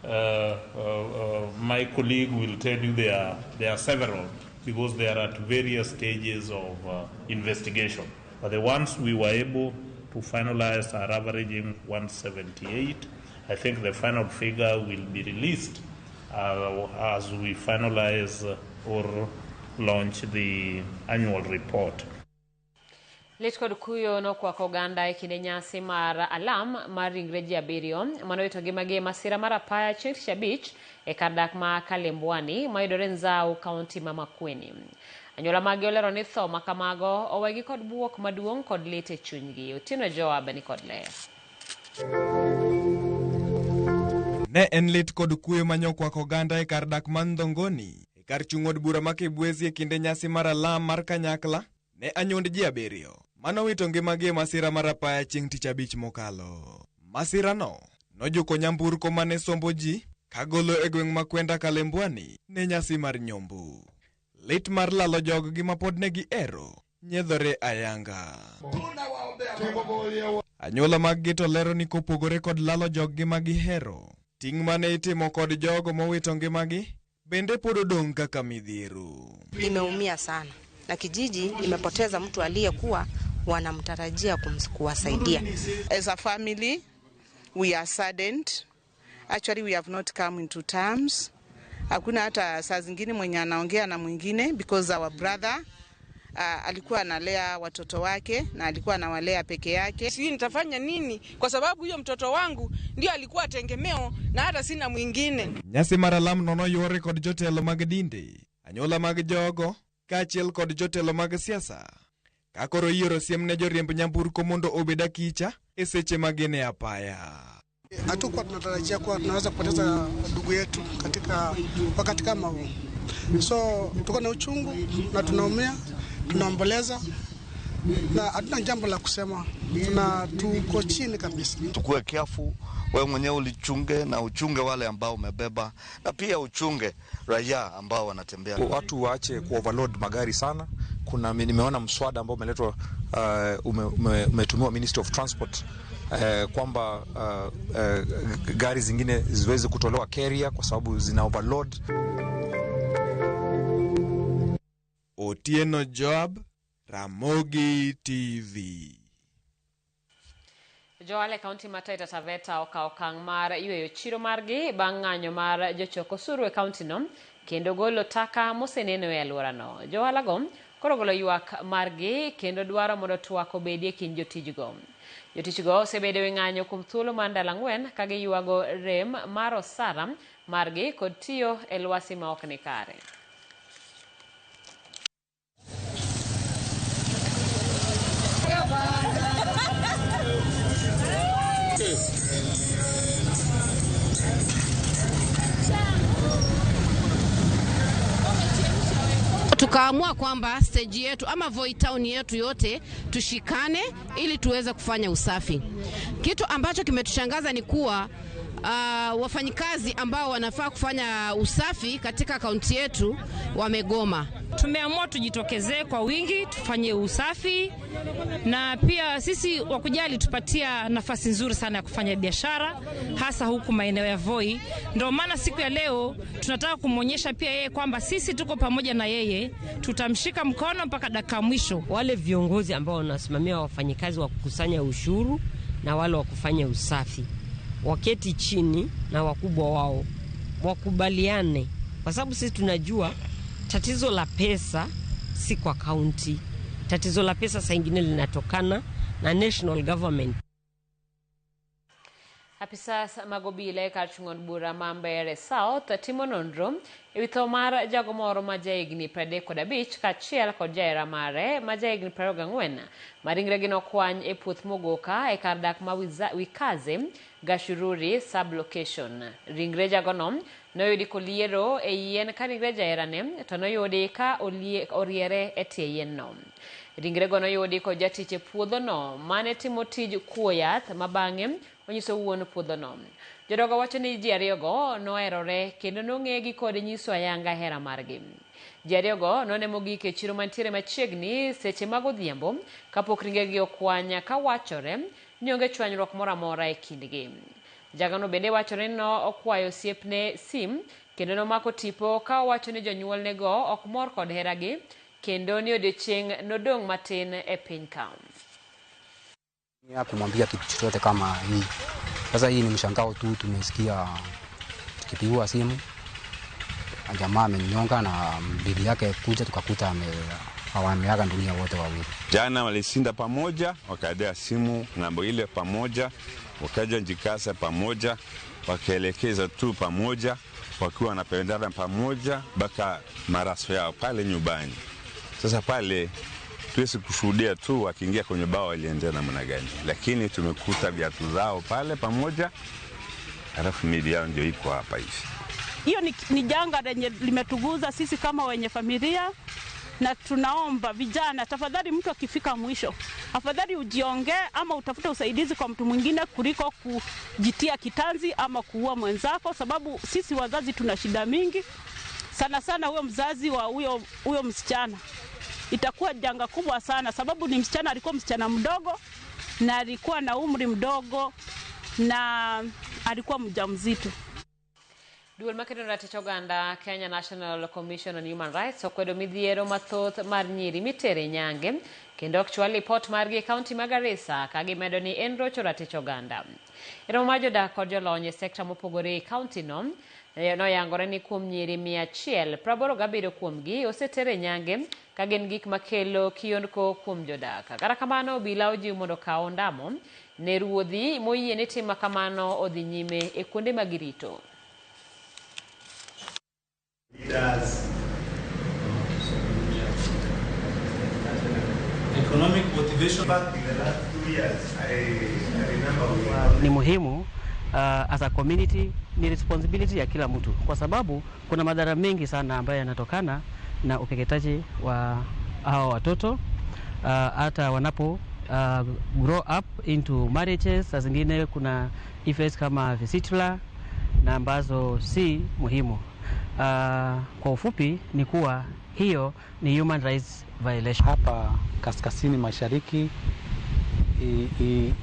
Speaker 9: my colleague will tell you there are several, because they are at various stages of investigation. But the ones we were able to finalize are averaging 178. I think the final figure will be released as we finalize or launch the annual report.
Speaker 1: Lit kod kuyo nokwako oganda e kinde nyasi mar alam mar ringre ji abiriyo manowito ngimagi e masira mar apaya chieng' tich abich e kar dak ma Kalembwani mayudore Nzau, kaunti ma Makueni. Anyuola maggi olero ni tho ma kamago owegi kod buok maduong' kod lit e chunygi. Otieno Joab ni kod ler.
Speaker 10: Ne en lit kod kuyo manyokwako oganda e kar dak ma Ndhongoni e kar chung' od bura ma Kibwezi e kinde nyasi mar alam mar kanyakla ne anyuond ji abiriyo manowito ngimagi e masira mar apaya chieng' tich abich mokalo. Masirano nojuko nyamburko mane sombo ji kagolo e gweng' ma Kwenda Kalembwani ne nyasi mar nyombo. Lit mar lalo joggi ma pod ne gihero nyiedhore ayanga. Anyuola maggi to lero ni kopogore kod lalo joggi ma gihero, ting' mane itimo kod jogo mowito ngimagi bende pod odong' kaka midhiero.
Speaker 11: Nimeumia sana na kijiji imepoteza mtu aliyekuwa wanamtarajia kuwasaidia.
Speaker 12: As a family, we are saddened. Actually, we have not come into terms. Hakuna hata saa zingine mwenye anaongea na mwingine because our brother alikuwa analea watoto wake na alikuwa anawalea peke yake.
Speaker 13: Sijui nitafanya nini kwa sababu huyo mtoto wangu ndio alikuwa tegemeo na hata sina mwingine.
Speaker 10: Nyasi mar alam nono yuore kod jotelo mag dinde, anyuola mag jogo kaachiel kod jotelo mag siasa. Ka koro ioro siem ne joriemb nyamburko mondo obed akicha e seche ma gin e apaya.
Speaker 14: Hatukuwa tunatarajia kuwa tunaweza kupoteza ndugu yetu katika wakati kama huu. So tuko na uchungu na tunaumia, tunaomboleza na hatuna jambo la kusema, tuko chini kabisa.
Speaker 27: Tukue careful, wewe mwenyewe ulichunge na uchunge wale ambao umebeba na pia uchunge raia ambao wanatembea.
Speaker 28: Watu waache ku overload magari sana. Kuna nimeona mswada ambao umeletwa umetumiwa Ministry of Transport kwamba gari zingine ziweze kutolewa carrier kwa sababu zina overload.
Speaker 10: Otieno Joab, Ramogi TV.
Speaker 1: Johala e kaunti ma Taita Taveta okawo okang' mar yweyo chiro margi bang' ng'anyo mar jochok osuru e kaunti no kendo golo taka moseneno e alworano. Johala go koro golo ywak margi kendo dwaro mondo twak obedie e kind jotijgo. Jotichgo osebedo e ng'anyo kuom thuolo mar ndalo 4 ka giywago rem mar osara margi kod tiyo e lwasi ma ok ni kare.
Speaker 29: Tukaamua kwamba stage yetu ama Voi Town yetu yote tushikane ili tuweze kufanya usafi. Kitu ambacho kimetushangaza ni kuwa wafanyikazi ambao wanafaa kufanya usafi katika kaunti yetu wamegoma.
Speaker 30: Tumeamua tujitokezee kwa wingi tufanye usafi, na pia sisi wakujali tupatia nafasi nzuri sana ya kufanya biashara hasa huku maeneo ya Voi. Ndio maana siku ya leo tunataka kumuonyesha pia yeye kwamba sisi tuko pamoja na yeye, tutamshika mkono mpaka dakika mwisho.
Speaker 31: Wale viongozi ambao wanasimamia wafanyikazi wa kukusanya ushuru na wale wa kufanya usafi waketi chini na wakubwa wao wakubaliane, kwa sababu sisi tunajua tatizo la pesa si kwa county. Tatizo la pesa saa ingine linatokana na national government.
Speaker 1: Apisas mag obila e kar chung' od bura ma Mbeere South timo nonro ewi tho mar jago moro ma jahigni 35 kaachiel kod jahera mare ma jahigni 24 ma ringregi nokwany e puoth Mogoka e kar dak ma Wikaze, Gashururi sub-location. Ringre jagono noyudi koliero e yien ka ringre jaherane to noyudi ka oriere e tie yien no. Ringrego noyudi kod jatich e puodhono mane timo tij kuo yath ma bang'e onyiso wuon puodhono. Jodongo wacho ni ji ariyogo noherore kendo nong'egi kod nyiso ayanga hera margi. Ji ariyogo none mogik e chiro mantiere machiegni seche mag odhiambo kapok ringregi okwany ka wachore ni onge chwanyruok moro amora e kindgi. Jagano bende wachore ni nokwayo osiepne sim kendo nomako tipo ka owacho ni jonyuolnego ok mor kod heragi kendo ni odiochieng' nodong' matin e piny ka.
Speaker 3: Kumwambia kitu chochote kama hii. Sasa hii ni mshangao tu, tumesikia tukipigiwa simu jamaa amenyonga na bibi yake kuja, tukakuta wameaga dunia wote wawili.
Speaker 15: Jana walishinda pamoja, wakaendea simu ng'ambo ile pamoja, wakaja Njikasa pamoja, wakaelekeza tu pamoja, wakiwa wanapendana pamoja mpaka maraso yao pale nyumbani. Sasa pale tuwezi kushuhudia tu wakiingia kwenye bao waliendea namna gani, lakini tumekuta viatu zao pale pamoja, halafu miili yao ndio iko hapa hivi.
Speaker 16: Hiyo ni janga lenye limetuguza sisi kama wenye familia, na tunaomba vijana, tafadhali, mtu akifika mwisho, afadhali ujiongee ama utafute usaidizi kwa mtu mwingine kuliko kujitia kitanzi ama kuua mwenzako, sababu sisi wazazi tuna shida mingi sana sana. Huyo mzazi wa huyo msichana itakuwa janga kubwa sana, sababu ni msichana, alikuwa msichana mdogo na alikuwa na umri mdogo na alikuwa mjamzito.
Speaker 1: Duol makedo ratich oganda Kenya National Commission on Human Rights okwedo midhiero mathoth mar nyiri mitere nyange kendo ok chwal lipot margi e kaunti ma Garissa ka gimedo ni en rocho ratich oganda. E romo mar jodak kod jolony e sekta mopogore e kaunti no noyangore ni kuom nyiri 187 kuomgi oseter e nyange ka gin gik makelo kiondko kuom jodak. Kata kamano obila ojiw mondo okaw ondamo ne ruodhi moyie ni tim makamano odhi nyime e kuonde ma girito.
Speaker 17: Leaders, economic motivation. Back in the last 2 years, I remember we
Speaker 18: Ni muhimu as a community, ni responsibility ya kila mtu, kwa sababu kuna madhara mengi sana ambayo yanatokana na ukeketaji wa hawa watoto, hata wanapo grow up into marriages. Saa zingine kuna effects kama fistula na ambazo si muhimu. Kwa ufupi ni kuwa hiyo ni human rights violation.
Speaker 19: Hapa kaskazini mashariki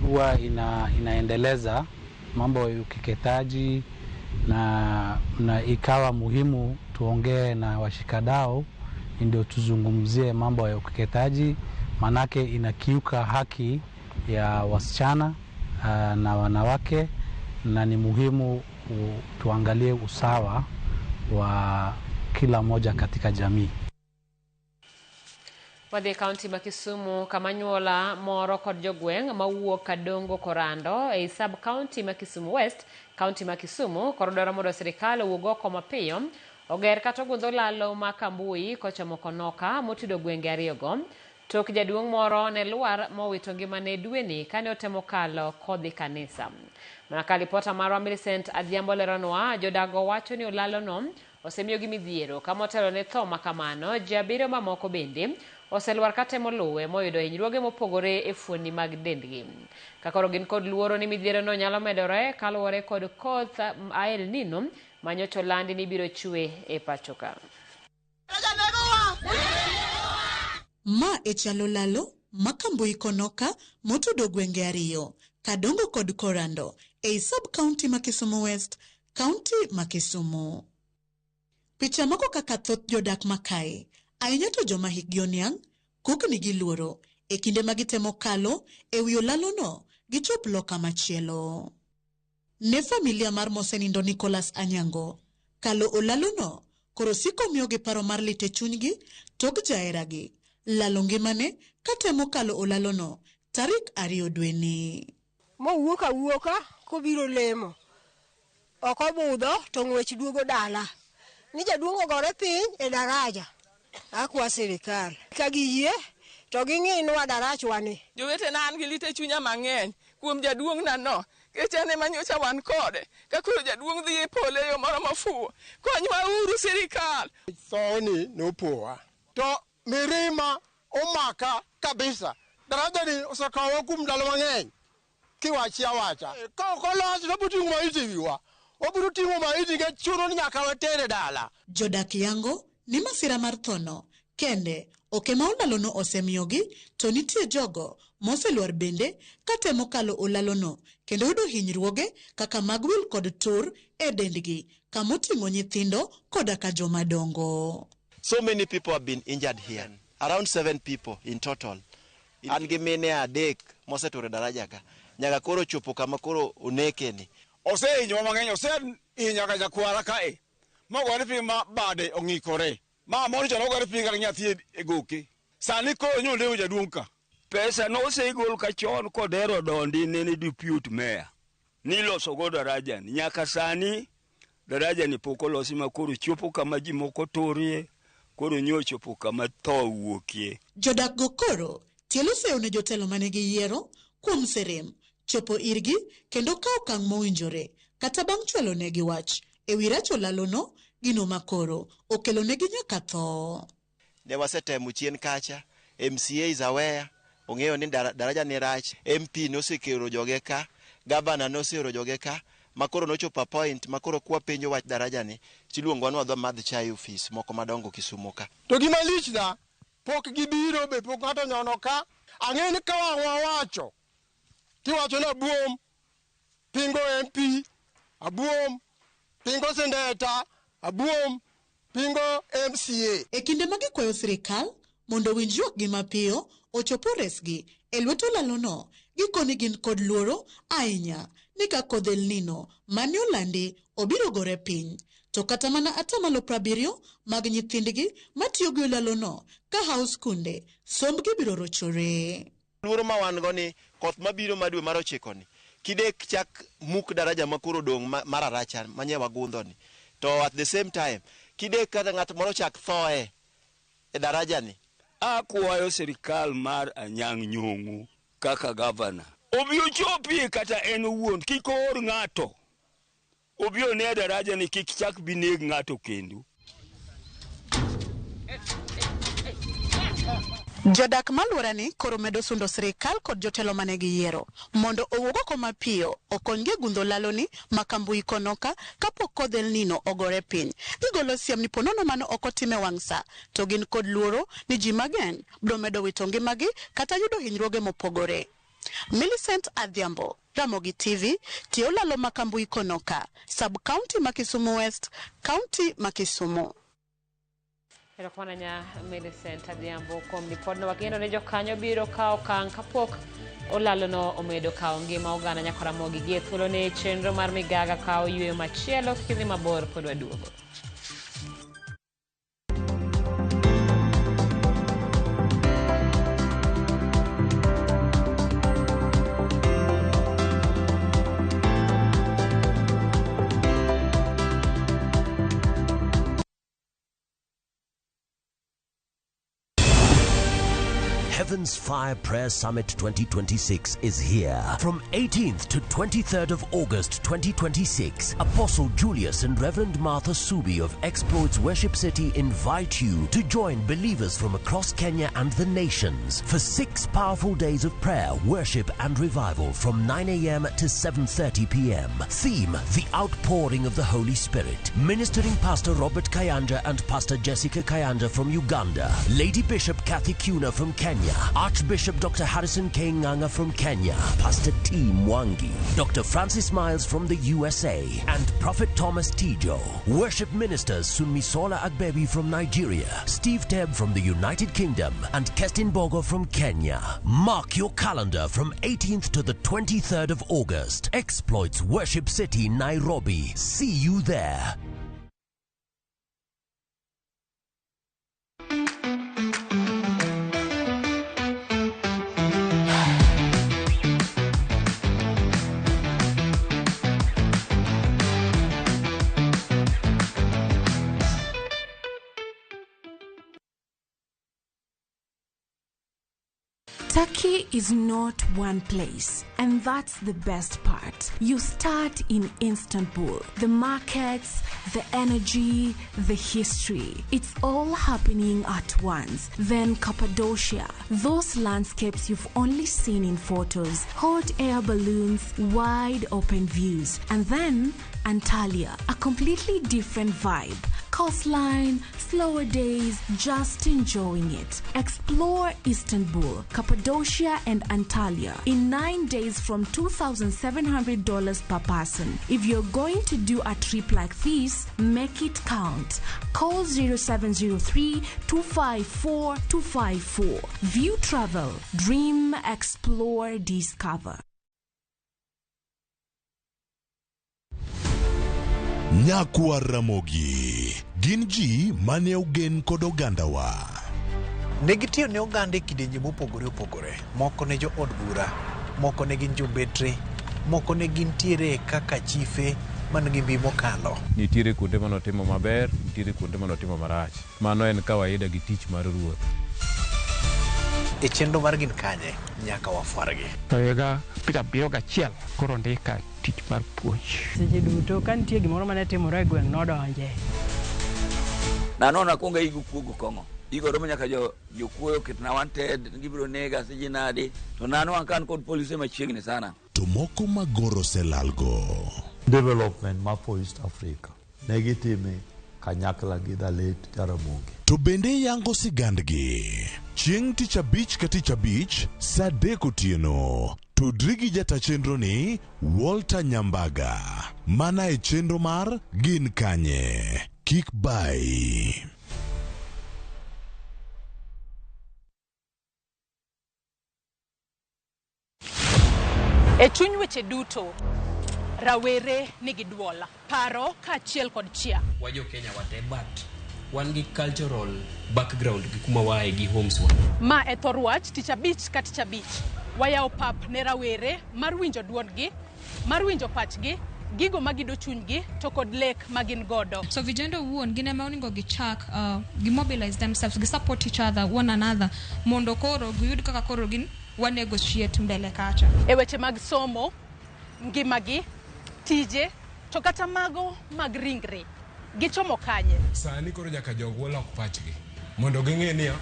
Speaker 19: huwa inaendeleza mambo ya ukeketaji na ikawa muhimu tuongee na washikadau ndio tuzungumzie mambo ya ukeketaji, manake inakiuka haki ya wasichana na wanawake, na ni muhimu tuangalie usawa wa kila mmoja katika jamii.
Speaker 1: Wadhi e kaunti ma Kisumu kama anyuola moro kod jogweng' mawuok Kadongo Korando ei sub kaunti ma Kisumu West, kaunti ma Kisumu koro dwaro mondo sirikal owuog oko mapiyo oger kata ogundho lalo ma Kambui kochomo Konoka motudo gwenge ariyogo. Tok jaduong' moro ne lwar mowito ngimane dweni kane otemo kalo kodhi kanisa. Mana ka lipota marwa Millicent Adhiambo leronwa, jodago wacho ni olalono osemiyogi midhiero kama otelo ne tho makamano. Ji abiriyo mamoko bende oselwar katemo luwe moyudo hinyruoge mopogore e fuoni mag dendgi. Ka koro gin kod luoro ni midhierono nyalo medore kaluwore kod koth El Nino manyocha olandi ni biro chwe e pacho ka.
Speaker 20: Ma e chalo lalo ma Kambui Konoka motudo gwenge ariyo, Kadongo kod Korando, ei sub-county ma Kisumu West, county ma Kisumu. Picha moko kaka thoth jodak makae, ahinya to joma hikgi oniang', kok nigi luoro e kinde ma gitemo kalo e wi olalono gichop loka machielo. Ne familia mar mosenindo Nicholas Anyango, kalo olalono koro siko miyogi paro mar lit e chunygi tok jaheragi lalo ngimane katemo kalo olalono tarik 2 dweni.
Speaker 21: Mowuok awuoka kobiro lemo, ok obudho to ng'wech duogo dala. Ni jaduong' ogore piny e daraja. Akwa sirikal ka giyie to ging'inwa darachwani.
Speaker 13: Jowetena, an gi lit e chunya mang'eny kuom jaduong'na no, nikech an ema nyocha wan kode. Ka koro jaduong' dhi e polo e yo moro mofuwo, konywa uru sirikal.
Speaker 22: Thoni nopowa to mirima omaka.
Speaker 2: kabisa. Daraja ni osekawa kuom ndalo mang'eny kiwachi awacha. Ka ok olos to wabiro ting'o maiti e wiwa. Wabiro ting'o maiti nikech chuno ni nyaka watere dala.
Speaker 20: Jodak yango ni masira mar thono kende ok ema olalono osemiyogi to nitie jogo moselwar bende katemo kalo olalono kendo yudo hinyruoge kaka mag wil kod tur e dendgi kamoting'o nyithindo koda ka joma dongo.
Speaker 4: So many people have been injured here. Around 7 people in total. An gi mine 3 moseturo e daraja ka. Nyaka koro chopo kama koro oneke ni.
Speaker 5: Osehinyowa mang'eny, osehinyo nyaka nyakwara kae. Mogore piny ma bade ong'ikore. Ma moro cha nogore piny kata nyathi e goke. Sani koro nyolewo jaduong' ka.
Speaker 6: Pesa nosegol ka chon kodero dondi nene deputy mayor. Niloso go daraja ni. Nyaka sani daraja ni pok olosi ma koro chopo kama ji moko turie, koro nyochopo kama tho wuokie.
Speaker 20: Jodak go koro tielo seyo ne jotelo mane giyiero kuom serem chopo irgi kendo kawo okang' mowinjore kata bang' chwalo negi wach ewi rach olalono gino makoro okelo negi nyaka tho.
Speaker 4: Ne wasetemo chien kacha, MCA is aware, ong'eyo ni daraja ni rach, MP nosekelo joge ka, gavana noseoro joge ka, makoro nochopo a point makoro kwa penjo wach daraja ni, tiluongwa ni wadhi wamadh chai e ofis moko madongo Kisumu ka.
Speaker 2: To gima lich na, pok gibiro be pok ng'ato onyono ka. Ang'e ni ka wang' wawacho, tiwacho ni abuom pingo MP, abuom pingo seneta, abuom pingo MCA.
Speaker 20: E kinde ma gikwayo sirikal mondo owinj ywakgi mapiyo ochop oresgi e lwet olalono, gikoni gin kod luoro ahinya ni ka kodh El Nino mane olandi obiro gore piny. To kata mana 70% mag nyithindgi matiyo gi olalono ka hawo skunde, sombgi biro rochore.
Speaker 4: Luoro ma wan go ni koth mabiro ma dwe mar 9 ni, kidek chak muk daraja makoro odong' mar Aracha manye wagundho ni. To at the same time, kidek kata ng'at moro chak thoe e daraja ni.
Speaker 6: Akwayo sirikal mar Anyang' Nyong'o kaka gavana obi ochopie kata en owuon, kik oor ng'ato obi one daraja ni, kik chak bi neg ng'ato kendo.
Speaker 20: Jodak maluorani koro medo sundo sirikal kod jotelo mane giyiero mondo owuog oko mapiyo okonygi e gundho laloni ma Kambui Konoka kapok kodh El Nino ogore piny. Gigolo siem ni ponono mano ok otim e wang' sa to gin kod luoro ni ji mang'eny biro medo wito ngimagi kata yudo hinyruoge mopogore. Millicent Adhiambo, Ramogi TV, tie olalo ma Kambui Konoka, sub-county ma Kisumu West, county ma Kisumu.
Speaker 1: Erokamano nya Millicent Adhiambo kuom ripodno. Wageno ni jokanyo biro kawo okang' kapok olalono omedo kawo ngima oganda nyaka Ramogi. Gi e thuolo ne chenro mar Migaga kawo yweyo machielo, kik idhi mabor pod waduogo.
Speaker 7: Heaven's Fire Prayer Summit 2026 is here. From 18th to 23rd of August 2026, Apostle Julius and Reverend Martha Subi of Exploits Worship City invite you to join believers from across Kenya and the nations for 6 powerful days of prayer, worship and revival from 9 a.m. to 7:30 p.m. Theme, The Outpouring of the Holy Spirit. Ministering Pastor Robert Kayanja and Pastor Jessica Kayanja from Uganda. Lady Bishop Kathy Kuna from Kenya. Archbishop Dr. Harrison K. Nganga from Kenya, Pastor T. Mwangi, Dr. Francis Miles from the USA, and Prophet Thomas Tijo. Worship ministers Sunmisola Agbebi from Nigeria, Steve Tebb from the United Kingdom, and Kestin Bogo from Kenya. Mark your calendar from 18th to the 23rd of August. Exploits Worship City, Nairobi. See you there.
Speaker 8: Turkey is not one place, and that's the best part. You start in Istanbul. The markets, the energy, the history. It's all happening at once. Then Cappadocia, those landscapes you've only seen in photos, hot air balloons, wide open views. And then Antalya, a completely different vibe. Coastline, slower days, just enjoying it. Explore Istanbul, Cappadocia, and Antalya in 9 days from $2,700 per person. If you're going to do a trip like this, make it count. Call 0703 254 254. View Travel. Dream, explore, discover.
Speaker 9: Nyakwar Ramogi gin ji mane ogen kod ogandawa.
Speaker 11: Ne gitiyo ne oganda e kidienje mopogore opogore. Moko ne jo od bura, moko ne gin jobetre, moko ne gintiere kaka chife man gi mbi mokalo.
Speaker 12: Nitiere kuonde manotimo maber, nitiere kuonde manotimo marach. Mano en kawaida gi tich mar ruoth.
Speaker 11: E chenro mar Gin Kanye, nyaka wafwargi.
Speaker 14: To higa 71 koro ndika tich mar puonj.
Speaker 22: Seche duto ka nitie gimoro mane timore e gweng' nodonje.
Speaker 23: Nano nakuongo igo kuogo kong'o. Igo romo nyaka jokuoyo oketna wanted, gibiro nega siji nadi. To nano an kan kod polise machiegni sana.
Speaker 9: To moko magoro oselalgo.
Speaker 24: Development ma for East Africa ne gitime kanyakla gi the late Jaramogi.
Speaker 9: To bende yango sigandgi. Chieng' tich abich ka tich abich, saa 3 otieno. Tudri gi jata chenro ni Walter Nyambaga. Mana e chenro mar Gin Kanye. Kik bai.
Speaker 25: E chuny weche duto, rawere nigi duol, paro kaachiel kod chia.
Speaker 26: Wajo Kenya wate, but wan gi cultural background gi kuma waaye gi homes wa.
Speaker 25: Ma e thor wach tich abich ka tich abich. Wayawo pap ne rawere mar winjo duondgi, mar winjo pachgi, gigo magido chunygi to kod lek ma gin godo.
Speaker 27: So vijana owuon gin ema onego gichak gi mobilize themselves, gi support each other, one another, mondo koro giyud kaka koro gin wa negotiate mbele kacha.
Speaker 25: E weche mag somo, ngimagi, tije, to kata mago mag ringre, gichomo kanye?
Speaker 32: Sani koro nyaka jogwa lok pachgi mondo ging'e niya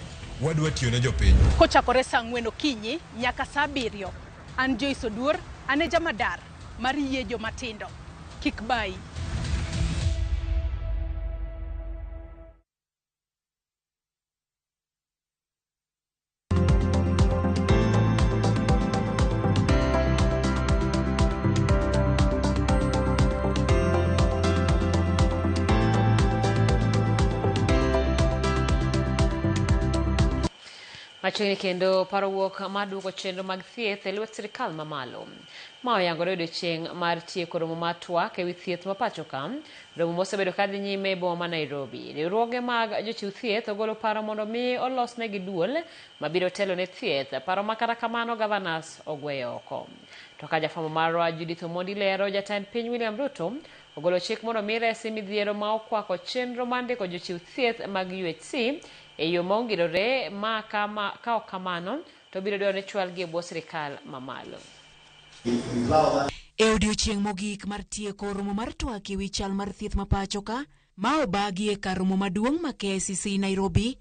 Speaker 32: wadwa tiyo ne jopiny.
Speaker 25: Kochakore saa 4 okinyi nyaka saa 7. An Joyce Oduor, an e jamadar mar yie jomatindo. Kik bayi.
Speaker 1: Machiegni kendo paro wuok mar duoko chenro mag thieth e lwet sirikal mamalo. Ma oyangore odiochieng' mar tieko romo mar twak ewi thieth ma pacho ka, romo mosebedo kadhi nyime e boma ma Nairobi. Riwruoge mag jochiw thieth ogolo paro mondo mi olosnegi duol mabiro telo ne thieth, paro ma kata kamano governors ogweyo oko. To ka jafwambo marwa Judith Omondi lero, jatend piny William Ruto ogolo chik mondo mi resi midhiero ma okwako chenro mar ndiko jochiw thieth mag UHC e yo ma ongirore ma ka ok kamano to biro dwaro ni chwalgi e bwo sirikal mamalo.
Speaker 33: E odiochieng' mogik mar tieko romo mar twak ewi chal mar thieth ma pacho ka, ma obagi e kar romo maduong' ma KICC Nairobi,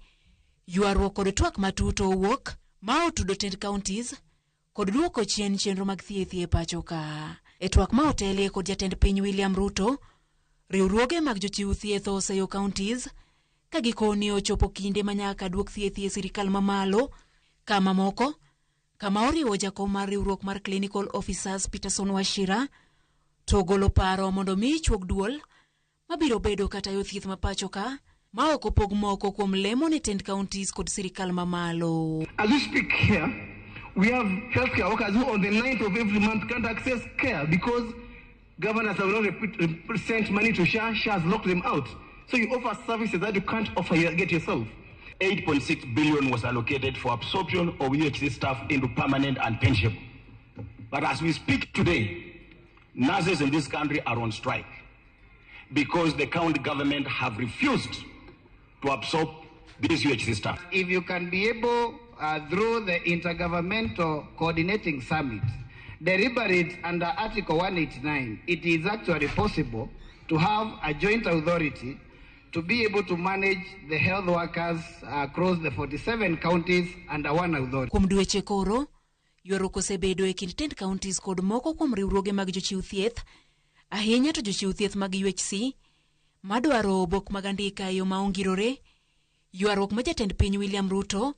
Speaker 33: ywaruok kod twak matut owuok ma otudo tend counties kod duoko chien chenro mag thieth e pacho ka. E twak ma otelie kod jatend piny William Ruto, riwruoge mag jochiw thieth oseyo counties ka gikoni ochopo kinde ma nyaka duok thieth e sirikal mamalo, kama moko kama oriwo jakom mar riwruok mar Clinical Officers Peterson Wachira to ogolo paro mondo mi chuog duol mabiro bedo katayo thieth ma pacho ka ma ok opog moko kuom lemo ne tend counties kod sirikal mamalo.
Speaker 34: As we speak here, we have healthcare workers who on the 9th of every month can't access care because governors have not sent money to SHA, SHA has locked them out. So you offer services that you can't offer get yourself.
Speaker 35: 8.6 billion was allocated for absorption of UHC staff into permanent and pensionable. But as we speak today, nurses in this country are on strike because the county government have refused to absorb these UHC staff.
Speaker 36: If you can be able
Speaker 2: through the Intergovernmental Coordinating Summit, deliberate under Article 189, it is actually possible to have a joint authority to be able to manage the health workers across the 47 counties under one authority.
Speaker 33: Kuom dweche koro, ywaruok osebedo e kind tend counties kod moko kuom riwruoge mag jochiw thieth, ahinya to jochiw thieth mag UHC, madwaro obok mag andika e yo ma ongirore, ywaruok ma jatend piny William Ruto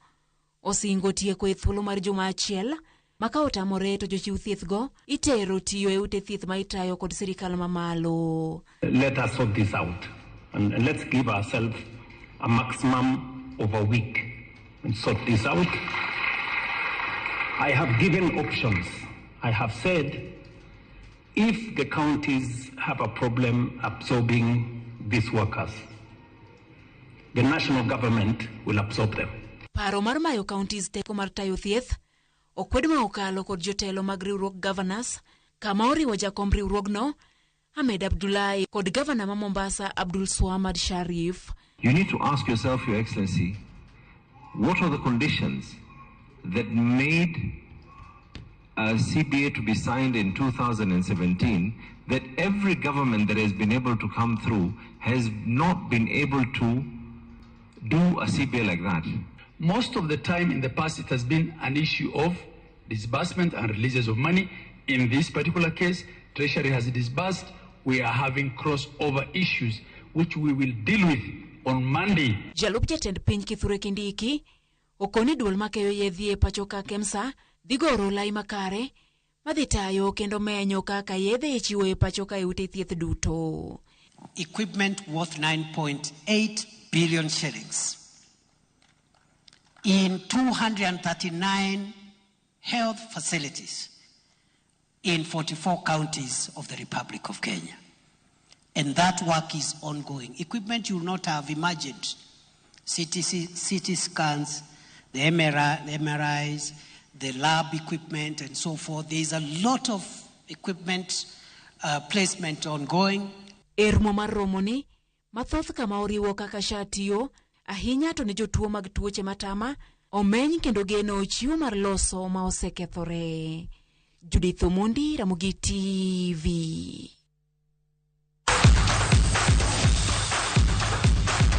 Speaker 33: osingo tieko e thuolo mar juma achiel ma ka otamore to jochiw thieth go itero tiyo e ute thieth ma itayo kod sirikal mamalo.
Speaker 3: Let us sort this out and let's give ourselves a maximum of a week and sort this out. I have given options. I have said if the counties have a problem absorbing these workers, the national government will absorb them.
Speaker 33: Paro mar mayo counties teko mar tayo thieth okwed ma okalo kod jotelo mag riwruog governors kama oriwo jakom riwruogno Ahmed Abdullahi kod gavana ma Mombasa Abdul Swamad Sharif.
Speaker 5: You need to ask yourself, Your Excellency, what are the conditions that made a CBA to be signed in 2017 that every government that has been able to come through has not been able to do a CBA like that?
Speaker 10: Most of the time in the past, it has been an issue of disbursement and releases of money. In this particular case, Treasury has disbursed. We are having crossover issues, which we will deal with on Monday.
Speaker 33: Jalup jatend piny Kithure Kindiki okoni duol makeyo yedhe e pacho ka KEMSA dhi goro lai makare madhi tayo kendo menyo kaka yedhe ichiwo e pacho ka e ute thieth duto.
Speaker 13: Equipment worth 9.8 billion shillings in 239 health facilities in 44 counties of the Republic of Kenya. And that work is ongoing. Equipment you will not have imagined. CTC, CT scans, the MRI, the MRIs, the lab equipment, and so forth. There is a lot of equipment placement ongoing.
Speaker 33: E rumo mar romoni, mathoth kama oriwo kaka SHA tiyo, ahinya to ne jotuo mag tuoche matama, omeny kendo geno chiwo mar loso ma osekethore. Judith Omondi, Ramogi TV.